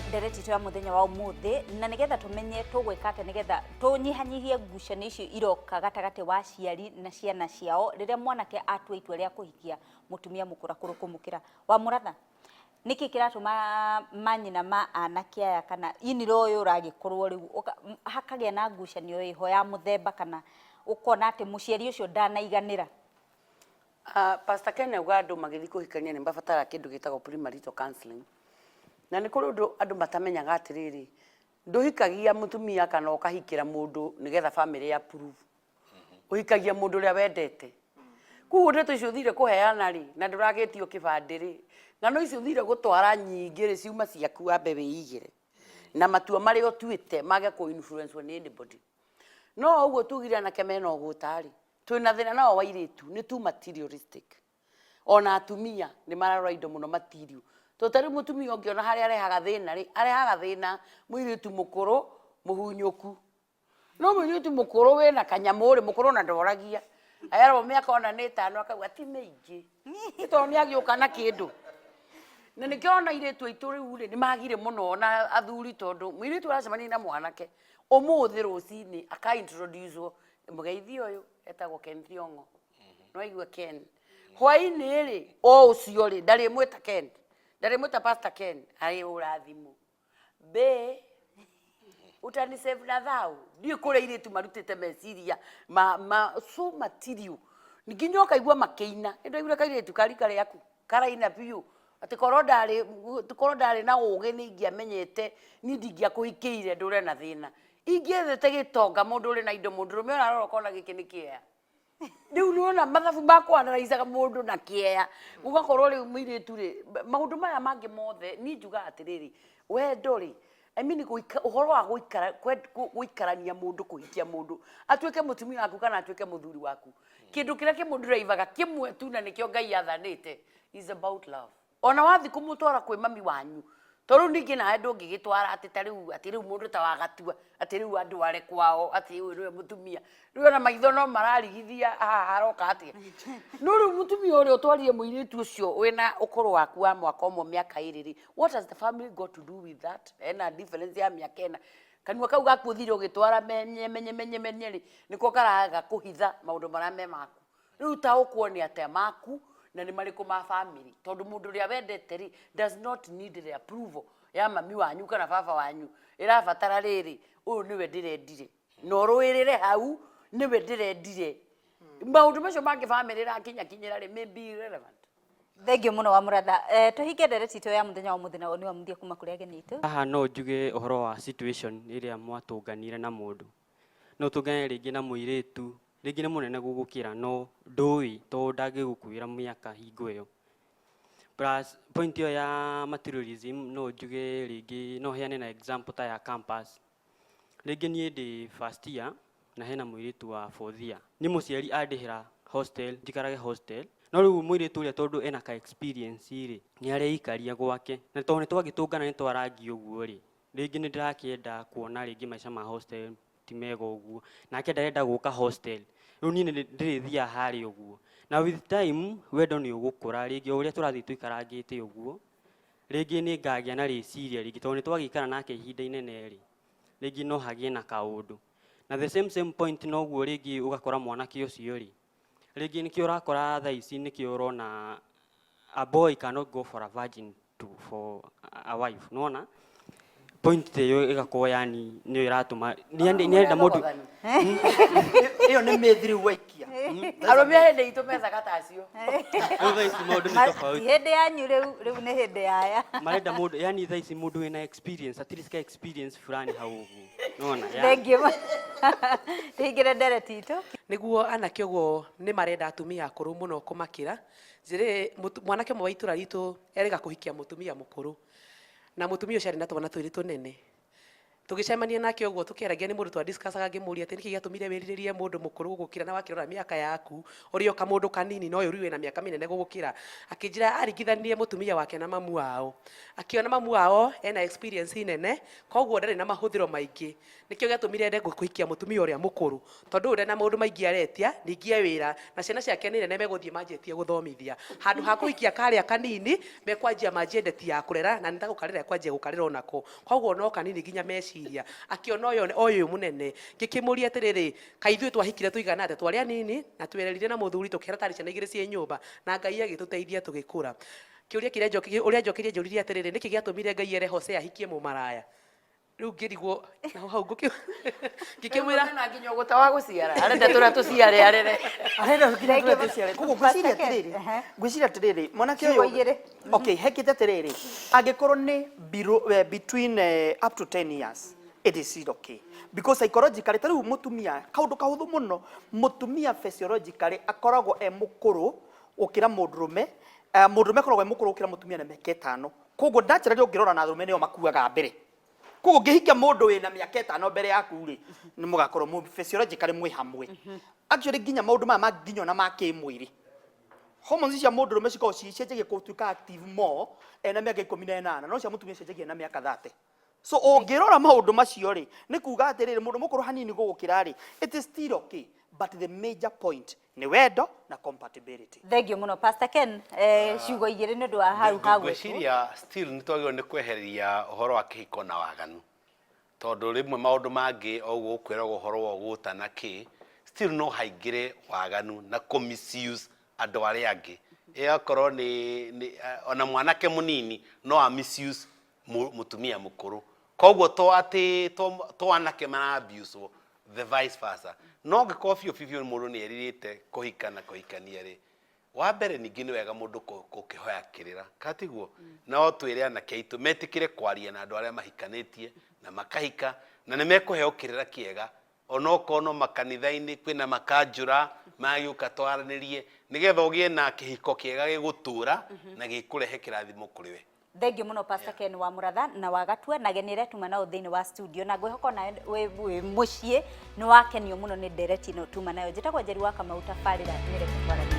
Ndereti itũ ya mũthenya wa ũmũthĩ, na nĩgetha tũmenye tũgwĩka atĩa nĩgetha tũnyihanyihie ngucanio icio iroka gatagatĩ wa aciari na ciana ciao rĩrĩa mwanake atua itua rĩa kũhikia mũtumia mũkũrakũrũ kũmũkĩra. Wa Mũratha, nĩkĩ kĩratũma manyina ma anake aya kana iniro ũyũ ũragĩkorwo rĩu hakagĩa na ngucanio ĩho ya mũthemba, kana ũkona atĩ mũciari ũcio ndanaiganĩra? Pastor Ken auga andũ magĩthiĩ kũhikania nĩ mabataraga kĩndũ gĩtagwo premarital counseling. Na nĩ kũrĩ ũndũ andũ matamenyaga atĩrĩrĩ, ndũhikagia mũtumia kana ũkahikĩra mũndũ nĩgetha family approve. Ũhikagia mũndũ ũrĩa wendete. Koguo ndeto icio ũthire kũheana rĩ, na ndũragĩtio kĩbandĩ rĩ, ng'ano icio ũthire gũtwara nyingĩ rĩ, ciuma ciaku wambe wĩigĩre. Na matua marĩa ũtuĩte mage kũ influence nĩ anybody. No ũguo tugire anake mena ũgũta rĩ, twĩna thĩna nao wa airĩtu, nĩ too materialistic. Ona atumia nĩ mararora indo mũno material. Tondũ ta rĩu mũtumia ũngĩona harĩa arehaga thĩna rĩ, arehaga thĩna mũirĩtu mũkũrũ mũhunyũku. No mũirĩtu mũkũrũ wĩna kanyamũ rĩ, mũkũrũ ona ndoragia. Erwo mĩaka ona nĩ ĩtano akauga ti mĩingĩ. Nĩ tondũ nĩ agĩũka na kĩndũ. Na nĩkĩo ona airĩtu aitũ rĩu rĩ, nĩ magire mũno ona athuri, tondũ mũirĩtu aracemania na mwanake ũmũthĩ rũcinĩ aka introduce wo, mũgeithi ũyũ etagwo Ken Thiong'o. No aigua Ken. Hwainĩ rĩ, o ũcio rĩ, ndarĩmwĩta Ken. Ndarĩmwĩta Pastor Ken, arĩhũra thimũ. Be, utanisave na thau. Ndiũĩ kũrĩa airĩtu marutĩte meciria ma so material. Nginya ũkaigua makĩina. Nĩ ndaiguire kairĩtu ka rika rĩaku karaina biũ. Atĩ korwo ndarĩ na ũgĩ nĩ ingĩamenyete niĩ ndingĩakũhikĩire ndũre na thĩna. Ingĩethete gĩtonga, mũndũ ũrĩ na indo, mũndũrũme ũrarora ũkona gĩkĩ nĩ kĩea. Rĩu nĩwona mathabu ma kwanaraicaga mũndũ na kĩea, gũgakorwo rĩu mũirĩtu rĩ, maũndũ maya mangĩ mothe niĩ njugaga atĩrĩrĩ, wendo rĩ, I mean, ũhoro wa gũikara gũikarania mũndũ, kũhikia mũndũ atuĩke mũtumia waku kana atuĩke mũthuri waku, kĩndũ kĩrĩa kĩmũndrivaga kĩmwe tu, na nĩkĩo Ngai athanĩte, is about love. Ona wathi kũmũtwara kwĩ mami wanyu, to rĩu ningĩ nawe ndũngĩgĩtwara atĩ ta rĩu, atĩ rĩu mũndũ ta wagatua atĩ rĩu andware kwao atĩ ũyũ nĩwe mũtumia, rĩu ona maitho no mararigithia haha haroka atĩa. No rĩu mũtumia ũrĩa ũtwarire mũirĩtu ũcio wĩna ũkũrũ waku wa mwaka ũmwe, mĩaka 2 rĩ, what has the family got to do with that? Ena difference ya mĩaka 4. Kanua kau gaku ũthire ũgĩtwara menye menye menye menye rĩ, nĩko karaga kũhitha maũndũ marĩa me maku. Rĩu taũkwo nĩ atĩa maku na nĩ marĩkũ ma family, tondũ mũndũ ũrĩa wendete rĩ does not need the approval ya mami wanyu kana baba wanyu. Ĩrabatara rĩrĩ, ũyũ nĩwe ndĩrendire, na ũrũĩrĩre hau, nĩwe ndĩrendire. Maũndũ macio mangĩ family ĩrakinyakinyĩra rĩ may be irrelevant. Thengiũ mũno wa Mũratha. Tũhinge ndereti itũ ya mũthenya wa ũmũthĩ na woni wa mũthia kuma kũrĩ ageni aitũ. Haha no njuge ũhoro wa situation ĩrĩa mwatũnganire na mũndũ. No tũngane rĩngĩ na mũirĩtu, rĩngĩ nĩ mũnene gũgũkĩra, no ndũĩ tondũ ndangĩgũkuĩra mĩaka hingo ĩyo. Plus point ĩyo ya materialism, no njuge rĩngĩ no heane na example ta ya campus. Rĩngĩ niĩ ndĩ first year na hena mũirĩtu wa fourth year. Nĩ mũciari andĩhĩra hostel, njikarage hostel. No rĩu mũirĩtu ũrĩa, tondũ ena ka experience rĩ, nĩ areikaria gwake. Na tondũ nĩ twagĩtũngana, nĩ twarangia ũguo rĩ, rĩngĩ nĩ ndĩrakĩenda kuona rĩngĩ maica ma hostel ti mega ũguo. Nake ndarenda gũka hostel. Rĩu niĩ nĩ ndĩrĩthiaga harĩa ũguo. Na with time wendo nĩ ũgũkũra rĩngĩ o ũrĩa tũrathiĩ tũikarangĩte ũguo, rĩngĩ nĩ ngagĩa na rĩciria rĩngĩ, tondũ nĩ twagĩikara nake ihinda inene rĩ, rĩngĩ no hagĩe na kaũndũ. Na the same same point, noguo rĩngĩ ũgakora mwanake ũcio rĩ, rĩngĩ nĩkĩo ũrakora thaa ici, nĩkĩo ũrona a boy cannot go for a virgin to for a wife. Nĩwona point ta ĩyo ĩgakorwo yani nĩyo ĩratũma nĩ arenda mũndũ. Ĩyo nĩ mĩthi rĩu waikia. Arũme a hĩndĩ itũ methaga ta acio. Rĩu thaa ici maũndũ nĩ tofauti. Ti hĩndĩ yanyu rĩu, rĩu nĩ hĩndĩ yaya. Marenda mũndũ, yani thaa ici mũndũ wĩna experience, at least ka experience fulani hau ũguo, nĩwona yeah. Thengiũ, tũhingĩre ndereti itũ. Nĩguo anake ũguo nĩ marenda atumia akũrũ mũno kũmakĩra. Njĩrĩ mwanake ũmwe wa itũra ritũ erĩga kũhikia mũtumia mũkũrũ, na mũtumia ũcio arĩ na twana twĩrĩ tũnene. Tũgĩcemania nake ũguo tũkĩaragia, nĩ mũndũ twadiscussaga, ngĩmũria atĩ nĩkĩ gĩatũmire wĩrirĩrie mũndũ mũkũrũ gũgũkĩra, na wakĩrora mĩaka yaku ũrĩ o kamũndũ kanini, no ũyũ rĩu wĩna mĩaka mĩnene gũgũkĩra. Akĩnjĩra aringithanirie mũtumia wake na mamu wao, akĩona mamu wao ena experience nene, koguo ndarĩ na mahũthĩro maingĩ, nĩkĩo gĩatũmire ende kũhikia mũtumia ũrĩa mũkũrũ, tondũ ũyũ ndarĩ na maũndũ maingĩ aretia, ningĩ e wĩra na ciana ciake nĩ nene, megũthiĩ manjĩtie gũthomithia, handũ ha kũhikia karĩa kanini mekwanjia manjie ndeti ya kũrera, na nĩtagũkarera ekwanjia gũkarera onako, koguo no kanini nginya meciria. Akĩona ũyũ ũyũ mũnene. Ngĩkĩmũria atĩrĩrĩ, kaĩ ithuĩ twahikire tũigana atĩa? Twarĩ anini na twererire na mũthuri, tũkĩhera tarĩ ciana igĩrĩ ciĩ nyũmba, na Ngai agĩtũteithia tũgĩkũra. Kĩũria kĩrĩa ũrĩa njokerie njũririe atĩrĩrĩ, nĩkĩ gĩatũmire Ngai ere Hosea ahikie mũmaraya? Rĩu ngĩrigwo naho hau ngĩkĩmwĩra na nginya ũgũta wa gũciara arenda tũrĩa tũciare arere. Arenda nginya Thank you. tũrĩa tũciare. Koguo ngwĩciria Pastor Ken, atĩrĩrĩ, ngwĩciria atĩrĩrĩ, mwanake Ciugo ũyũ igĩrĩ. Okay, hekĩte atĩrĩrĩ, angĩkorwo nĩ below, between up to 10 years, it is still okay, because psychologically, ta rĩu mũtumia, kaũndũ kahũthũ mũno, mũtumia physiologically akoragwo e mũkũrũ gũkĩra mũndũrũme. Mũndũrũme akoragwo e mũkũrũ gũkĩra mũtumia na mĩaka 5. Koguo naturally ũngĩrora na arũme nĩo makuaga mbere. Koguo ũngĩhikia mũndũ wĩna mĩaka 5 mbere yaku rĩ, nĩ mũgakorwo physiologically mwĩ hamwe. Actually nginya maũndũ maya ma nginya ona ma kĩmwĩrĩ, hormones cia mũndũrũme cikoragwo cianjagia gũtuĩka active more ena mĩaka 18, no cia mũtumia cianjagia na mĩaka 30. So ũngĩrora maũndũ macio rĩ, nĩ kuga atĩrĩrĩ, mũndũ mũkũrũ hanini gũgũkĩra rĩ, it is still okay, but the major point nĩ wendo na compatibility. Thank you mũno, Pastor Ken. Ciugo igĩrĩ nĩ ũndũ wa hau hagwĩtwo. Ngwĩciria still nĩ twagĩrĩirwo nĩ kweheria ũhoro wa kĩhiko na waganu, tondũ rĩmwe maũndũ mangĩ o ũguo ũkwĩragwo ũhoro wa ũgũta na kĩ, still no haingĩre waganu na kũ misuse andũ arĩa angĩ. Ĩgakorwo nĩ ona mwanake mũnini no a misuse mũtumia mũkũrũ, koguo to atĩ to anake mara abuse, the vice versa. No angĩkorwo biũ biũ biũ mũndũ nĩ erirĩte kũhika na kũhikania rĩ, wa mbere ningĩ nĩ wega mũndũ gũkĩhoya kĩrĩra katiguo, no twĩre anake aitũ metĩkĩre kwaria na andũ arĩa mahikanĩtie na makahika, na nĩ mekũheo kĩrĩra kĩega, onokorwo no makanitha-inĩ kwĩna makanjũra magĩũka twaranĩrie, nĩgetha ũgĩe na kĩhiko kĩega gĩgũtũra na gĩkũrehe kĩrathimo kũrĩ we. Thank you mũno, Pastor Ken wa Mũratha na wa Gatua, na ageni arĩa tuma nao thĩinĩ wa studio, na ngwĩhoka onawe wĩ mũciĩ nĩ wakenio mũno nĩ ndereti ĩno tuma nayo. Njĩtagwo Njeri wa Kamau, tabarĩra nĩ Reke Twaranĩrie.